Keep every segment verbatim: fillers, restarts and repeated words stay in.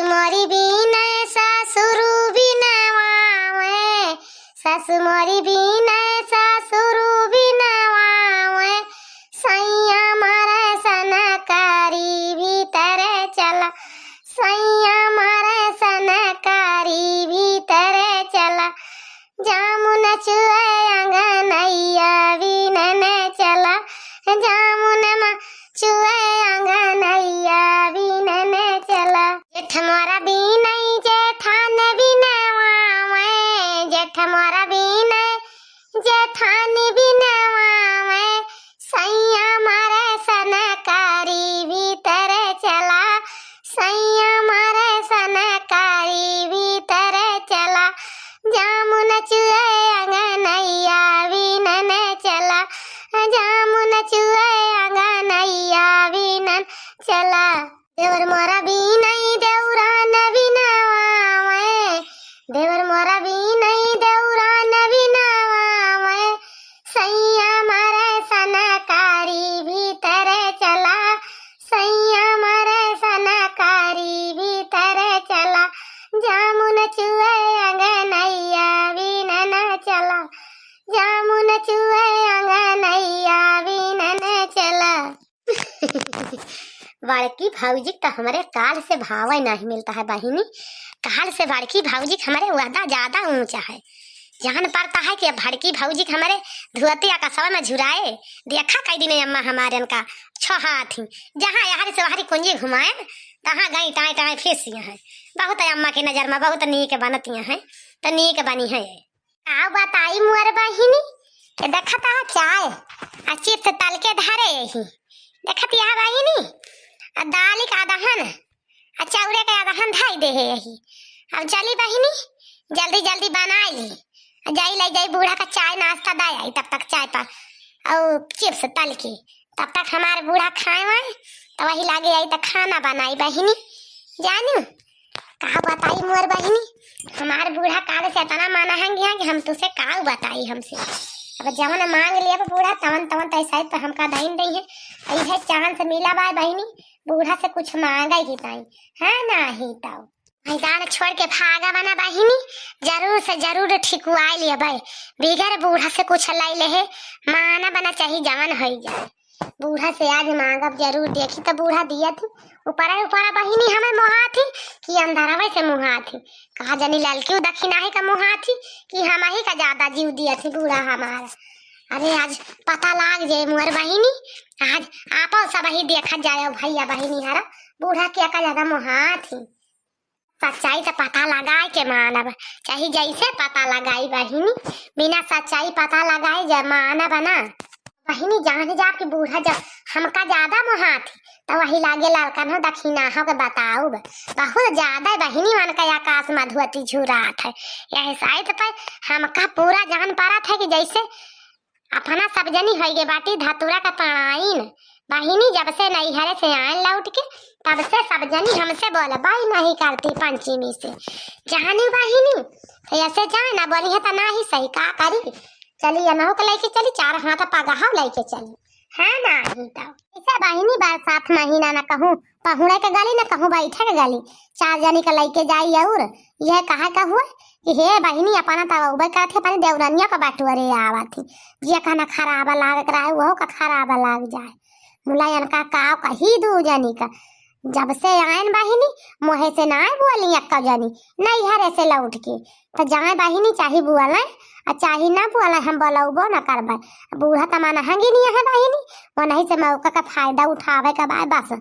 मोरी बीने ससुरु बिनवावे, ससु मोरी बीने ससुरु बिनवावे, सैया मारे सन करी भीतरे चला, सैया मारे सन करी भीतरे चला। जामुन चुए अंगनैया बीनने चला, जामुन मा चुए अंगनैया बीनने चला। जेठ मोरा बीनई जेठान बिनवावे, जेठ मोरा बीनई जेठान बिनवावे, सैया मारे सन करी भीतरे चला, सैया मारे सन करी भीतरे चला। जामुन चुए अंगनैया बीनने चला, जामुन चुए अंगनैया बीनने चला। देवर मोरा बीनई देउरान बिनवावे, देवर मोरा बीनई देउरान बिनवावे, सैया मारे सन करी भीतरे चला, सैया मारे सन करी भीतरे चला। जामुन चुए अंगनैया बीनने चला, जामुन चुए अंगनैया बीनने चला। बड़की भौजी क त हमरे काल से भावे नाहीं मिलता है बहिनी। काल से बड़की भौजी क हमरे वादा ज्यादा ऊँचा है। जान पड़ता है कि अब बड़की भौजी क हमरे धोती अकसवा में झुराए। देखा कई दिन अम्मा हमारे इनका छोहात ही, जहाँ यारी से वारी कुंजी घुमाए, तहाँ गई टाँय टाँय फीसिया है। बहुत अम्मा के नजर में बहुत नीक बनतिया हैं, त नीक बनी है। काउ बताई मोर बहिनी, के देखत ह चाय आ चिप्स तल के धरे यही। देखत ह बहिनी, आ दाल के अदहन, आ चाउरे के अदहन धई दे है यही। अब चली बहिनी, जल्दी जल्दी बनाई ली। आ जाई ले जाई बूढ़ा का चाय नाश्ता दे आई, तब तक चाय पर और चिप्स तल के। तब तक हमार बूढ़ा खाए वाए, त वही लागे आई त खाना बनाई बहिनी। जानू, का बताई मोर बहिनी, हमार बूढ़ा काल से इतना माना है कि हम तुसे काउ बताई हमसे। अब जवन मांग लिया बूढ़ा, तवन तवन तैसा ही तो हमका दइन दई है। इहे चांस मिला बा बहिनी, बूढ़ा से कुछ मांगे ही ताई, है नाही तो। मैदान छोड़ के भागा बना बहिनी, जरूर से जरूर ठिकुआई लिया भाई। बिगर बूढ़ा से कुछ लाई ले है, माना बना चाही जवन होई जाए। बूढ़ा से आज मांगब जरूर, देखी त बूढ़ा दिया थी। ऊपरा ऊपरा बहिनी हमें मोहा थी कि अंधारा वैसे मुहा थी। कहा जानी ललकी उ दखिनाही का मुहा थी कि हम ही का ज्यादा जीव दिया थी बूढ़ा हमारा। अरे आज पता लाग जाए मोर बहिनी, आज आपो सब ही देखा जाए भैया बहिनी हरा, बूढ़ा के का ज्यादा मुहा थी। सच्चाई त पता लगाए के मानब, चाहे जैसे पता लगाई बहिनी, बिना सच्चाई पता लगाए जमानब ना। बहिनी जान जाब कि बूढ़ा जब हमका ज्यादा मोहात ही, त वही लागे ललकन हो दखिनाहो के बताउब। बहुत ज्यादा बहिनी मन का आकाश में धोती झुरात है। यह साइत पे हमका पूरा जान पड़त है कि जैसे अपना सब जनी होइगे बाटी धतूरा का पड़ाइन। बहिनी जब से नैहरे से आए लौट के, तब से सब जनी हमसे बोलबाई नहीं करती पंचमी से। जानी बहिनी, तो ऐसे जाए ना बोली है तो ना ही सही का करी। चली अनहु के लेके चली, चार हाथ पगहा लेके चली। है ना ही तो। ऐसे बहिनी बरसात महीना ना कहूँ पहुड़े के गली ना कहूँ बैठे के गली। चार जनी के लेके जाई और यह कहा का हुआ कि हे बहिनी अपना तब उबे करत है, अपने देवरनिया का बटुअरे आवत ही। जे कहना खराब लाग रहा है, वह का खराब लाग जाए। मुलायन का काव कही दू जनी का। जब से आयन बहिनी, मोहे से ना बोली अक्का जनी, नैहरे से लौट के। त जाए बहिनी, चाही बोले, आ चाही ना बोले, हम बोलौबो ना करबे। बूढ़ा त माना हंगी नहीं है बहिनी, वो नहीं से मौका का फायदा उठावे का बा बस।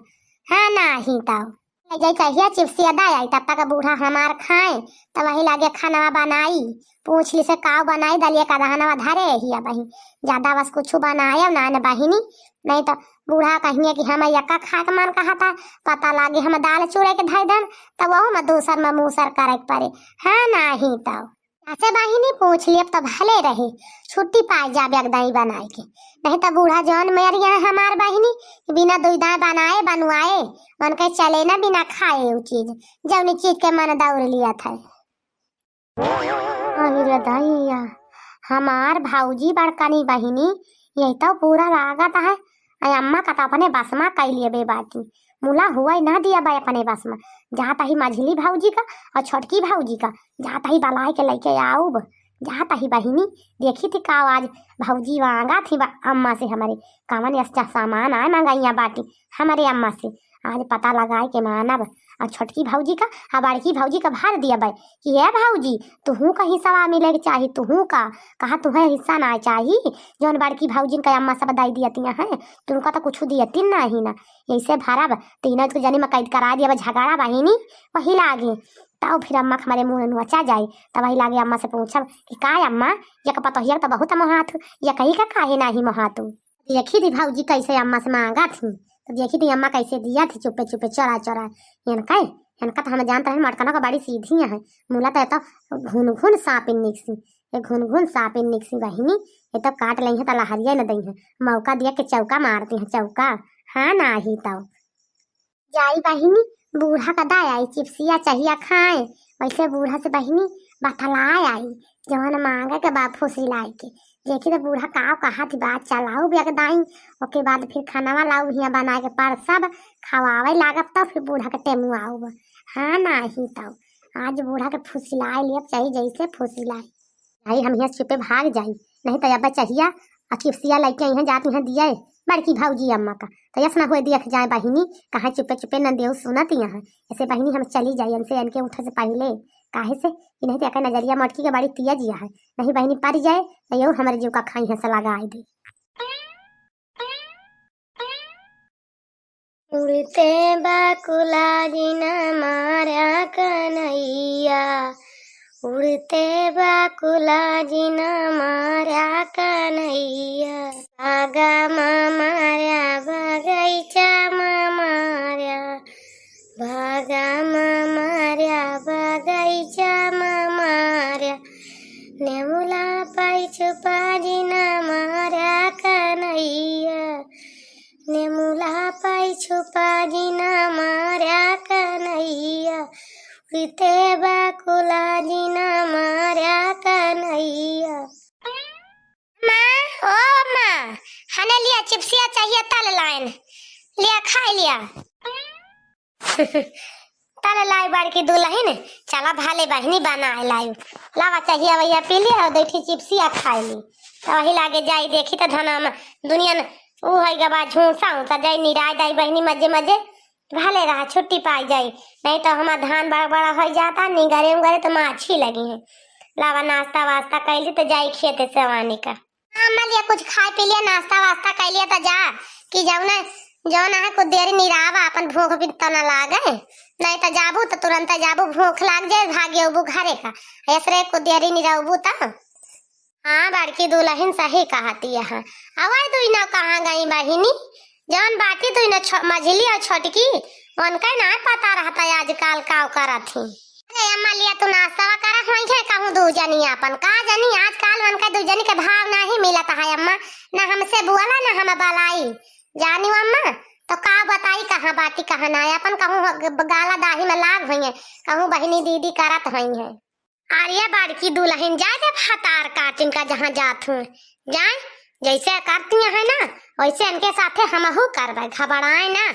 हाँ, नाही तो। जाई कहिया चिप्सिया दा आई, तब तक बूढ़ा हमार खाए, तब वही लागे खाना बनाई। पूछ ली से काव बनाई, दलिया का दहनवा धरे ही अब ही। ज्यादा बस कुछ बनाए ना न बहिनी, नहीं तो बूढ़ा कहिए कि हम यक्का खाए के मन कहा था, पता लागे हम दाल चूड़े के धई देन, तब वहू में दूसर में मूसर करे के पड़े। हाँ, नाही तो। अच्छा बहिनी, पूछ लियब त भले रहे, छुट्टी पाए जाबे एक दाई बनाए के, नहीं त बूढ़ा जौन मरिया है हमार बहिनी, बिना दुई दाएं बनाए बनवाए, उनके चले ना बिना खाए उ चीज, जौनी चीज के मन दौड़ लिया था। अरे रे दैया, हमार भौजी बड़कनी बहिनी, यही तो पूरा लागत है, आ अम्मा का तो अपने बस मा कई लेबे बाटी। मुला हुआ ही ना दिया बा अपने बस में। जात ही मझली भौजी का और छोटकी भौजी का, जात ही बलाय के लइके आउब। जात ही बहिनी, देखी थी का आज भौजी मांगा थी बा-, अम्मा से हमरे, कवन अच्छा सामान आए मंगाइया बाटी हमरे अम्मा से। आज पता लगाए के मानब। और छोटकी भौजी का, आ बड़की भौजी का भर दिया बा कि हे भौजी, तुहू का हिस्सा मिले के चाही, तुहू का, कहा तुहे हिस्सा ना चाही, जौन बड़की भौजिन का अम्मा सब दाई दियतिया हैं, तुमका तो कुछ दियतिन नाही ना। ऐसे भरब, तीनों को जनी में कैद करा दिया बा, झगड़ा बहिनी वही लागे। तब फिर अम्मा के हमरे मुँह नोचा जाए, तब वही लागे अम्मा से पूछब कि का अम्मा, ये का पतोहिया तो बहुत मोहात, ये कही का काहे नाही मोहात? देखी थी भौजी कैसे अम्मा से मांगा थी, तो देखी थी अम्मा कैसे दिया थी चुपे चुपे चोरा चोरा। इनका, इनका तो हम जानत रहे मटकना का बड़ी सीधी है, मुला तो, तो घुन घुन सापिन निकसी, ये घुन घुन सापिन निकसी बहिनी, ये तो काट लेइहैं तो लहरिया न देइहैं, मौका दिया के चौका मारती हैं चौका। हाँ नाही तो। जाई बहिनी, बूढ़ा का दाय आई, चिप्सिया चाहिया खाए। वैसे बूढ़ा से बहिनी बतलाए आई, जवन मांगे के बा फुसिलाई के। देखी तो बूढ़ा काव कहा थी बात चलाऊ बेग दाई, ओके बाद फिर खानावा लाऊ हिया बना के परसब, खवावे लागब तब फिर बूढ़ा के टेमू आऊब। हाँ नाही तो आज बूढ़ा के फुसिलाए लियब, चाहे जैसे फुसिलाई। भाई हम यहाँ चुपे भाग जाई, नहीं तो अब चाहिया आ चिप्सिया लइके यहाँ जात यहाँ दिए बड़की भौजी अम्मा का, तो यस ना हुए देख जाए बहिनी कहाँ चुपे चुपे न देव सुनत यहाँ। ऐसे बहिनी हम चली जाई इनसे, इनके उठे से पहले, काहे से कि नहीं तो एकर नजरिया मटकी के बड़ी तेज है, नहीं बहिनी पड़ जाए तो ये हमारे जीव का खाई है से लगाई दे। उड़ते बकुला जिना मारा कन्हैया, उड़ते बकुला जिना मारा कन्हैया। बागा मा मारा बगैचा मा मारा, बागा मा मारा बगैचा मा मारा। नेमुला पाई छुपा जिना मारा कन्हैया, नेमुला पाई छुपा जिना मारा कन्हैया, उड़ते बकुला जिना मारा कन्हैया। माँ, ओ माँ, हने लिया चिप्सिया चाहिए तल लाइन, लिया खाई लिया। तल लाई बड़की दुलहिन, चला भाले बहिनी बनाए लाई। लावा चाहिया वैया पी ली और दो ठी चिप्सिया खाए ली। तो वही लागे जाई देखी तो धना में दुनिया न ऊ है गबा झूसा ऊसा जाई निराय दाई बहिनी मजे मजे। भले रहा छुट्टी पाई जाई, नहीं तो हमार धान बड़ा बड़ा हो जाता निगरे उगरे तो माछी लगी है। लावा नाश्ता वास्ता कैली तो जाई खेते से वानी का। हाँ, अम्मा लिया कुछ खाए पी लिया, नाश्ता वास्ता कर लिया तो जा, कि जौन, जौन है कुछ देरी निरावा, अपन भूख भी तो ना लागे, नहीं तो जाबू तो तुरंत जाबू, भूख लाग जाए, भाग अबू घरे का, ऐसरे कुछ देरी निराबू तो। हाँ, बड़की दुलहिन सही कहती है। अवै दुई नौ कहाँ गई बहिनी? जौन बाटी दुई नौ छो-, मझली और छोटकी, उनका ना पता रहता आजकल का करत ही। अरे अम्मा लिया तू नाश्ता करा होई है कहूँ दू जनी अपन। का जनी आजकल उनका दू जनी के भाव नाही मिलत है अम्मा, ना हमसे बोला ना हम बलाई। जानी अम्मा तो का बताई कहाँ बाटी कहाँ ना अपन कहूँ गाला दाही में लाग होई है, कहूँ बहिनी दीदी करत होई है। अरे बड़की दुलहिन जाए दे भतार काटिन का जहाँ जात हूँ जाए, जैसे करती है ना वैसे इनके साथे हमहू करबे, घबराए ना।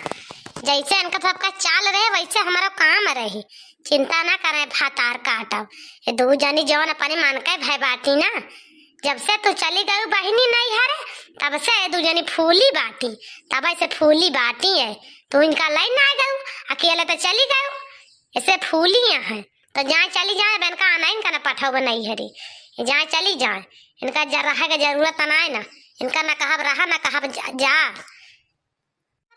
जैसे इनका सबका चाल रहे वैसे हमारा काम रही, चिंता ना करे भतार काटब। ये दू जनी जौन अपने मन के भय बाटी ना, जब से तू चली गई बहिनी नैहरे तब से ये दू जनी फूली बाटी, तब से फूली बाटी है। तू इनका लई ना गऊ, अकेले तो चली गऊ, ऐसे फूली है। तो जाए चली जाए, अब इनका आना इनका ना पठाओ नैहरे, जाए चली जाए, इनका जर रहा के जरूरत ना है ना, इनका ना कहब रहा ना कहब जा, जा।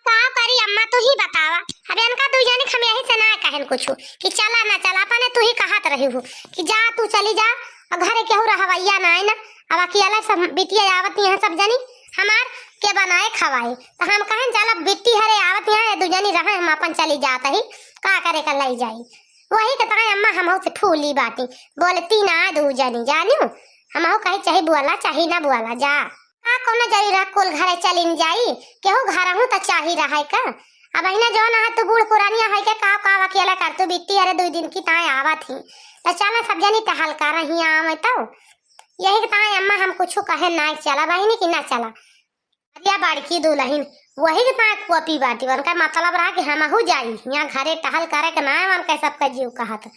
का करी अम्मा तू ही बतावा, अब इनका दू जने हम यही से ना कहन कुछ कि चला ना चला, अपने तू ही कहत रही हो कि जा तू चली जा, और घरे केहू रहवैया ना है ना, अब अकेला सब बिटिया आवत यहाँ सब जनी हमार के बनाए खवाए, तो हम कहन चला बिट्टी हरे आवत यहाँ ये दू जनी रहे हम अपन चली जात ही, का करे का लई जाई। वही के ताई अम्मा हमहू से फूली बाटी, बोलती ना दू जनी, जानियो, हमहू कही चाहे बोला चाहे ना बोला जा। का कोनो जरूरी रहा कुल घरे चलिन जाई, केहू घर हूँ तो चाही रहे का। अब अहिना जौन है तू बूढ़ पुरानिया है के का का अकेला कर तू बिट्टी अरे दू दिन की ताई आवत ही, तो चल सब जनी टहल कर रही आवे तो। यही के ताई अम्मा हम कुछ कहे ना चला बहिनी की ना चला। अरे बड़की दुलहिन, वही के साथ कॉपी बाटी, उनका मतलब रहा कि हमहू जाई, यहाँ घरे टहल करे के ना है, उनका सबका जीव कहत।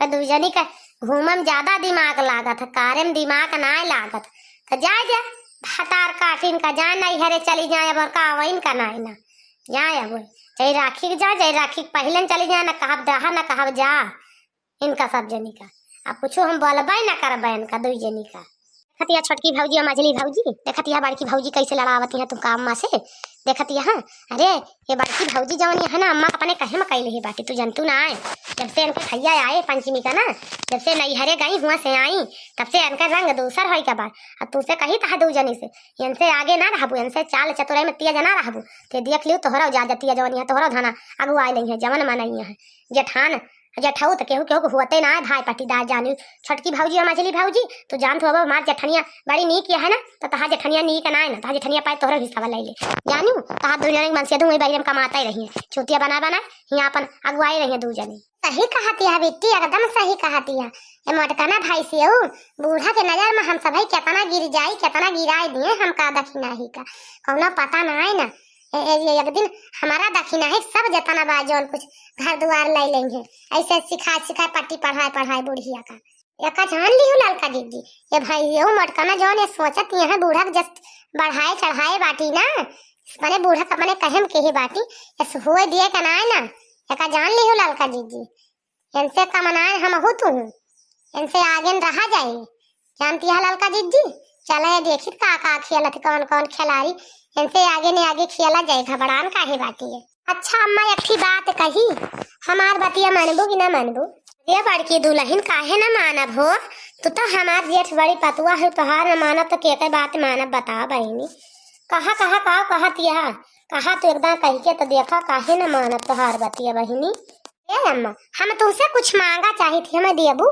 का दुइ जनी का घूमे में ज्यादा दिमाग लागत है, कार्य में दिमाग ना लागत। तो जाए जा, भतार काटिन का जाए, नैहरे चली जाए, अब का वहीं का ना है ना। जाए अब, चाहे राखी के जाए, चाहे राखी के पहले न चली जाए, ना कहब रहा, ना कहब जा। इनका सब जनी का। अब कुछो हम बोलबे ना करबे इनका दुई जनी का। देखत या छोटकी भौजी और मझली भौजी, देखत या बड़की भौजी कैसे लड़ावत हैं तुमका अम्मा से। देखत या, हाँ, अरे, ये बड़की भौजी जौन ये है ना, अम्मा अपने कहे में कैले ही बाटी, तू जनतू ना आए। जब से इनके भैया आए पंचमी का ना, जब से नैहरे गई हुआ से आई, तब से इनका रंग दूसर होई का बा। अब तू से कही तहा दू जनी से, इनसे आगे ना रहबू, इनसे चाल चतुराई में तेज ना रहबू, ते देख लियो तोहरा जा जतिया जौन यहाँ तोहरा धाना अगुआई नहीं है, जवन मनई है। जेठान, जेठऊ त केहू केहू के हुअते ना है, भाई पट्टीदार जानी। छोटकी भौजी और मझली भौजी, तू जानत हो अब हमार जेठनिया बड़ी नीक है ना, तो तहार जेठनिया नीक ना है ना, तहार जेठनिया पाए तोहरा हिस्सा ले ले। जानू, तहार दुनिया में मनसेधू वही बैरम कमाते रही है, चूतिया बना बना यहाँ अपन अगुआई रही है दू जनी। सही कहती है बेटी, एकदम सही कहती है। ए मोटकना भाई से ऊ बूढ़ा के नजर में हम सभई केतना गिर जाई, केतना गिराए दिए, हमका दखिना ही का कौनो पता ना है ना। ए, ए, ये एक दिन हमारा दखिना है, सब जतना बा जौन कुछ घर दुआर ले लेंगे। ऐसे सिखाए सिखाए पट्टी पढ़ाए पढ़ाए बुढ़िया का। एका जान लिहू ललका दीदी, ये भाई ये मोटकना जौन ये सोचत यहाँ बूढ़ा के जस बढ़ाए चढ़ाए बाटी ना, अपने बूढ़ा के अपने कहे में केही बाटी, ये होए दिए का ना है ना, एका जान लिहू ललका दीदी। इनसे कम ना है हम हो तू, इनसे आगे न रहा जाए। जानती है ललका दीदी, चले देखी का का खेलत, कौन कौन खिलाड़ी, इनसे आगे ने आगे खेला जाए, घबरान काहे बाटी है। अच्छा अम्मा, एक ठे बात कही, हमार बतिया मानबू कि ना मानबू? ये बड़की दुलहिन, काहे ना मानब हो? तू तो हमार जेठ बड़ी पतुआ है, तोहार न मानब तो के के बात मानब, बता बहिनी। कहा, कहा, का कहत यह? कहा तू एकदम कह के तो देखा, काहे ना मानब तोहार बतिया बहिनी। ए अम्मा, हम तुमसे कुछ मांगा चाही थी, हमें देबू?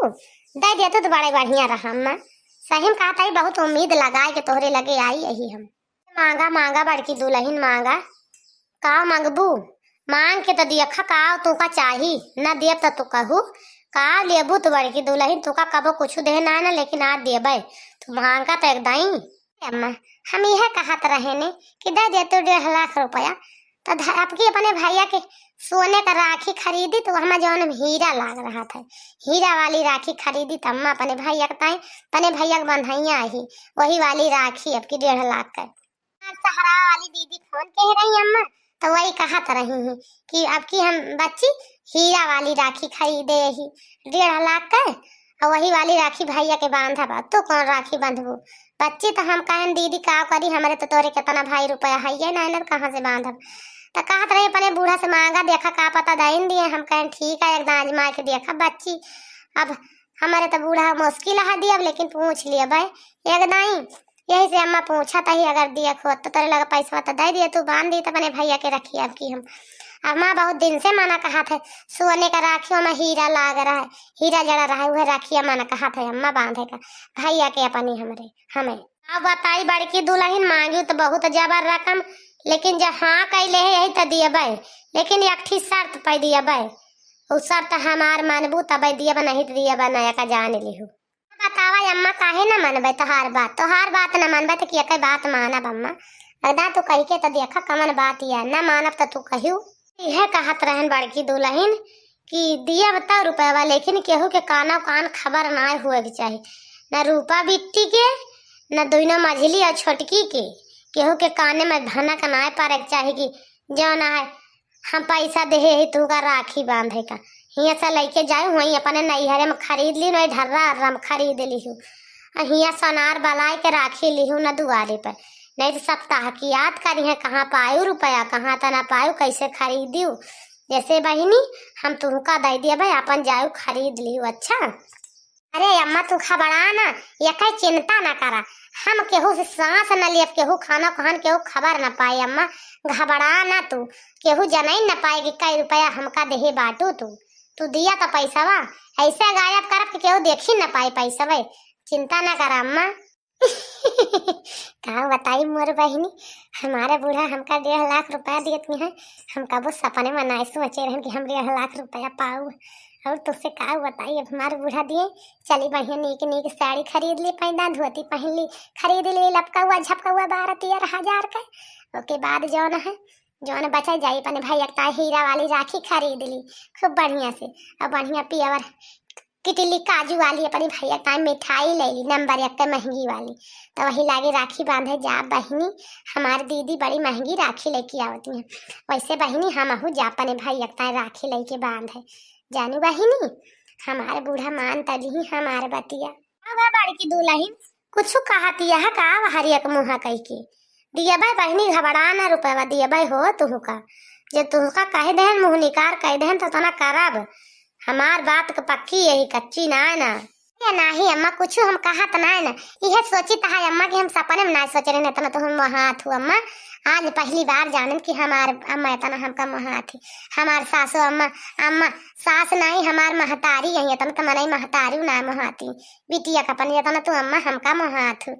दे देतू तो बड़े बढ़िया रहा अम्मा। सही में कहत ही, बहुत उम्मीद लगाए के तोहरे लगे आई यही हम। मांगा, मांगा बड़की दुलहिन, मांगा। का मांगबू? मांग के तो देखा का तू का चाही, न देब तो तू कहू। का लेबू तू बड़की दुलहिन, तू का कबो कुछ दे ना ना, लेकिन आज देबे। तू मांगा तो एक दाई। अम्मा, हम यह कहत रहे ने कि दे देतू डेढ़ लाख रुपया, तो ध-, आपकी अपने भैया के सोने का राखी खरीदी, तो हमें जौन हीरा लाग रहा था, हीरा वाली राखी खरीदी, तो अम्मा अपने भैया के ताई, अपने भैया के बंधैया ही, वही वाली राखी आपकी डेढ़ लाख का। हमार सहरा वाली दीदी फोन कह रही अम्मा, तो वही कहत रही हैं कि अब की हम बच्ची हीरा वाली राखी खरीदे ही डेढ़ लाख के, और वही वाली राखी भैया के बांधब। अब तू कौन राखी बांधबू बच्ची? तो हम कहन दीदी का करी, हमरे तो तोरे कितना भाई रुपया है ये ना, ना कहाँ से बांधब। तो कहत रही अपने बूढ़ा से मांगा, देखा का पता दइन दिए। हम कहन ठीक है, एकदम आजमा के देखा बच्ची। अब हमारे तो बूढ़ा मुश्किल है दियब, लेकिन पूछ लिया भाई एक दाई। यही से अम्मा पूछत ही, अगर दिए होत तो तोरे लगे पैसा तो दे दिए, तू बांध दी तो अपने भैया के रखी। अब की हम, अम्मा बहुत दिन से मना कहत है, सोने का राखियों में हीरा लाग रहा है, हीरा जड़ा रहा है, वह राखिया मना कहत है अम्मा बांधे का भैया के अपनी हमरे, हमें। अब बताई बड़की दुलहिन, मांगी तो बहुत जबर रकम, लेकिन जब हाँ कैले है यही तो दियबे, लेकिन एक ठी शर्त पे दियबे। उ शर्त हमार मानबू तबे दियब, नहीं तो दियब ना, एका जान लिहू। बतावा अम्मा, काहे न मानबे तोहार बात? तोहार बात न मानबे तो केकर बात मानब अम्मा? अदा तू कही के तो देखा कमन बात या, न मानब तो तू कहियो। इहे कहत रहन बड़की दुलहिन कि दियब तो रुपयवा, लेकिन केहू के कानो कान खबर ना होए के चाही, न रूपा बिट्टी के, न दुइनो मझली और छोटकी के, केहू के काने में भनक ना पड़े के चाही कि जौन है हम पैसा देहे ही तू का राखी बांधे का। हियाँ से लइके जाई, वहीं अपने नैहरे में खरीद ली, वहीं ढर्रा अर्रा में खरीद ली हूँ। आ हियाँ सोनार बलाए के राखी ली हूँ न दुआरे पर। नहीं तो सप्ताह की याद करी है, कहाँ पायू रुपया, कहाँ तना पायू, कैसे खरीदू। जैसे बहिनी, हम तुमका दे दिया भाई, अपन जायू खरीद लियो। अच्छा, अरे अम्मा, तू घबरा ना, एकै चिंता ना करा। हम केहू से सांस न लेब, केहू खाना कहन, केहू खबर न पाए अम्मा, घबरा ना तू। केहू जनई न पाए कि कई रुपया हमका देहे बाटू तू। तू दिया तो पैसवा, ऐसे गायब करब कि केहू देखी न पाए पैसवे। चिंता ना करा अम्मा। का बताई मोर बहिनी, हमारे बूढ़ा हमका डेढ़ लाख रुपया दियत है, हम कबो सपने में नाय सोचे रहन कि हम डेढ़ लाख रुपया पाऊ। और तुझसे का बताई, अब हमार बूढ़ा दिए चली बढ़िया नीक नीक साड़ी खरीद ली, पैदा धोती पहन ली, खरीद ली लपकौआ झपकौआ बारह तेरह हजार का। ओके बाद जौन है, जौन बचा जाई अपने भैया के ताई हीरा वाली राखी खरीद ली खूब बढ़िया से, और बढ़िया पियावर किटिली काजू वाली अपने भैया के ताई मिठाई ले ली नंबर एक के महंगी वाली। तो वही लागे राखी बांधे जा बहिनी, हमार दीदी बड़ी महंगी राखी लेके आवती हैं। वैसे बहिनी हमहू जा अपने भैया के ताई राखी लेके बांधे, जानू बहिनी, हमार बूढ़ा मान तली हमार बतिया। अब बड़की दुलहिन कुछ कहती है का, हर एक मुँह कह के दियबै बहिनी, घबरा ना, रुपयवा दियबै हो तुहका। जे तुहका कह देहन, मुँह निकार कह देहन, तो तना करब। हमार बात के पक्की यही, कच्ची ना है ना। ये नाही अम्मा, कुछ हम कहत ना है ना, इहे सोचित है अम्मा कि हम सपने में ना सोचे रहे, इतना तो हम वहाँ थू अम्मा। आज पहली बार जानन कि हमार अम्मा इतना हमका मोहात ही। हमार सासो अम्मा, अम्मा सास नाही, हमार महतारी यही, इतना तो मनई महतारी ना मोहाती। बिटिया का अपन इतना तू अम्मा हमका मोहात हू।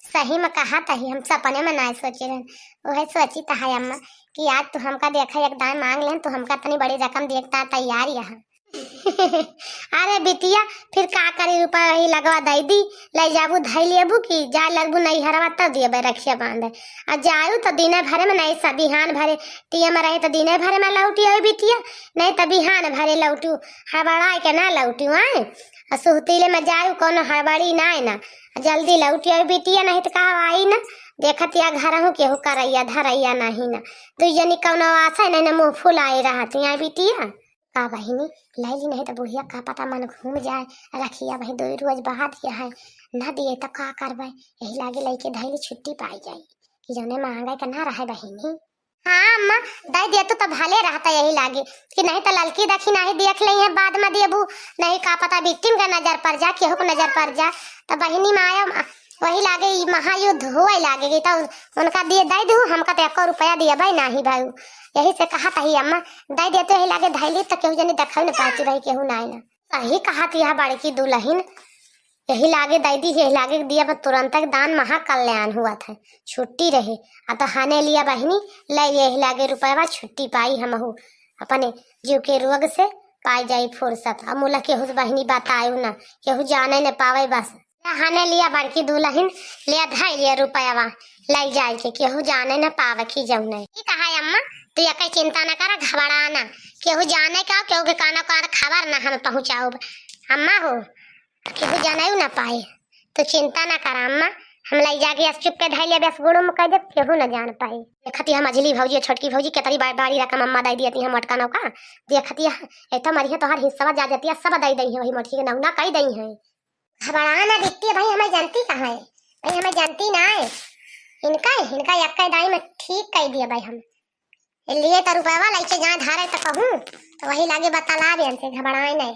सही में कहत ही, हम सपने में ना सोचे रहन। उहे सोचित है अम्मा कि आज तू हमका देखा एक दाई मांग लेहन, तू हमका इतनी बड़ी रकम देखता तैयार यहाँ। अरे बिटिया, फिर का करी, रुपया वही लगवा दई दी, ले जाबू धई लेबू कि जाए लगबू नैहरवा तब दियबै रखिया बांधे। आ जायू तो दिने भरे में नहीं सा बिहान भरे टीएम रहे तो दिने भरे में लौटी आई बिटिया, नहीं तो बिहान भरे लौटू। हड़बड़ाए के ना लौटू आए। आ सुहतीले में जायू कोनो हड़बड़ी ना है ना, जल्दी लौटी आई बिटिया, नहीं तो कहा आई ना। देखत या घर हूँ केहू करैया धरैया नहीं ना, दुई जनी कौनो आशा नहीं ना, मुँह फुलाए रहत यहाँ बिटिया। का बहिनी, लैली नहीं तो बुढ़िया का पता मन घूम जाए। रखिया बहिनी दो रोज बाद के है, न दिए तो का करबै, यही लागे लैके धैली छुट्टी पाई जाई कि जौने मांगे के ना रहे बहिनी। हाँ अम्मा, दे दिया तू तो भले रहता यही लागे, कि नहीं तो ललकी दखिना ही देख ले है, बाद में देबू, नहीं का पता बिटिन का नजर पड़ जा, केहू के नजर पड़ जा, तो बहिनी माया वही लागे ई महायुद्ध होए लागे कि तो उनका दिए दे दू, हमका तो एको रुपया दिए भाई नाही भाई। यही से कहत ही अम्मा, दे देते यही लागे धैली तो केहू जनी देखा न पाती भाई, केहू ना ना। सही कहत यह बड़की दुलहिन, यही लागे दे दी, यही लागे दिया, बस तुरंत दान महाकल्याण हुआ था, छुट्टी रहे। आ तो हने लिया बहिनी, ले यही लागे रुपया छुट्टी पाई हमहू, अपने जीव के रोग से पाई जाई फुर्सत। अब मुला केहू से बहिनी बतायू ना, केहू जाने न पावे बस। हने लिया बड़की दुलहिन, ले धई लिया रुपयावा, ले जाए के केहू जाने न पावे कि जौने। ई कहा अम्मा, तू एकै चिंता न करा, घबरा ना, केहू जाने का, केहू के कानो कान खबर ना हम पहुँचाउब। अम्मा हो, केहू जाने न पाए, तू चिंता न करा अम्मा, हम ले जाके अस चुप के धई लिया, बस गुड़ुम कह देब, केहू न जान पाए। देखती हम मझली भौजी, छोटकी भौजी, केतरी बा-, बाड़ी रकम अम्मा दे दियती हम मोटका नौका। देखती है, ए तो मरिया तोहार हिस्सा जा जतिया सब दे दई है, वही मोटकी के नौना कह दई है। घबरा ना बिट्टी, भाई हमें जानती कहाँ है, भाई हमें जानती ना है। इनका, इनका यक्का दाई में ठीक कह दिया भाई हम। लिए तो रुपया लेके जाए धारे तो कहूँ, तो वही लागे बतला दे हमसे, घबराए नहीं।